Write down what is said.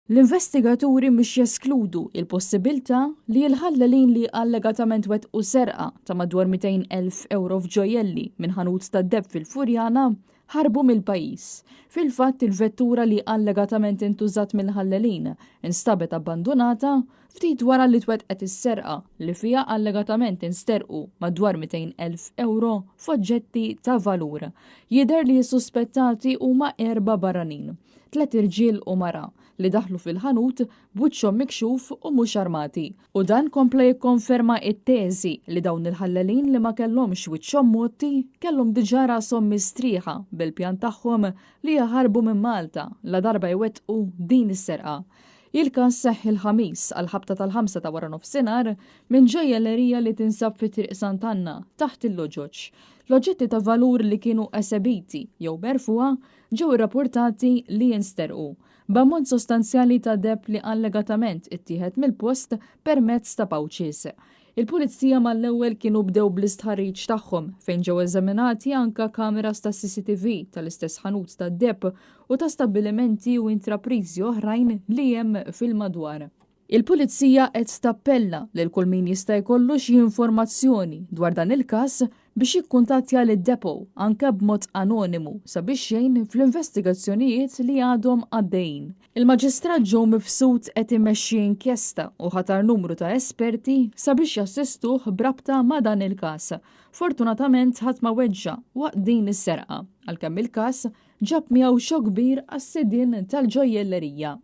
L-investigaturi mhux jeskludu il-possibilità li l-ħallelin li allegatament wettqu serqa ta' madwar 200,000 ewro f'ġojjelli minn ħanut tad-deheb fil-Furjana ħarbu mill-pajjiż. Fil-fatt il-vettura li allegatament intużat mill-ħallelin instabet abbandunata ftit wara li twettqet is-serqa li fiha allegatament insterqu madwar 200,000 ewro f'oġġetti ta' valur. Jidher li s-suspettati huma erba' barranin, tliet irġiel u mara, li daħlu fil-ħanut b'wiċċhom mikxuf u mhux armati. U dan kompla jikkonferma t-teżi li dawn il-ħallelin li ma kellhomx wiċċhom mgħotti kellhom diġà rashom mistrieħa bil-pjan tagħhom li jaħarbu minn Malta ladarba jwettqu din is-serqa. Il-każ seħħ il-Ħamis għall-ħabta tal-ħamsa ta' waranofsinhar minn ġojjellerija li tinsab fi Triq Sant'Anna taħt il-Loġoġ. L-oġġetti ta' valur li kienu esebiti jew merfugħa ġew irrappurtati li insterqu, b'ammont sostanzjali ta' deheb li allegatament ittieħed mill-post permezz ta' pouches. Il-Pulizija mal-ewwel kienu bdew bl-istħarriġ tagħhom fejn ġew eżaminati anke kameras tas-CCTV tal-istess ħanut tad-deheb u ta' stabbilimenti u intrapriżi oħrajn li hemm fil-madwar. Il-Pulizija qed tappella lil kull min jista' jkollu xi informazzjoni dwar dan il-każ biex jikkuntattja lid-Depot anke b'mod anonimu sabiex jgħin fl-investigazzjonijiet li għadhom għaddejjin. Il-Maġistrat Joe Mifsud qed imexxi inkjesta u ħatar numru ta' esperti sabiex jassistuh b'rabta ma' dan il-każ. Fortunatament ħadd ma weġġa' waqt din is-serqa, għalkemm il-każ ġab miegħu xokk kbir għas-sidien tal-ġojjellerija.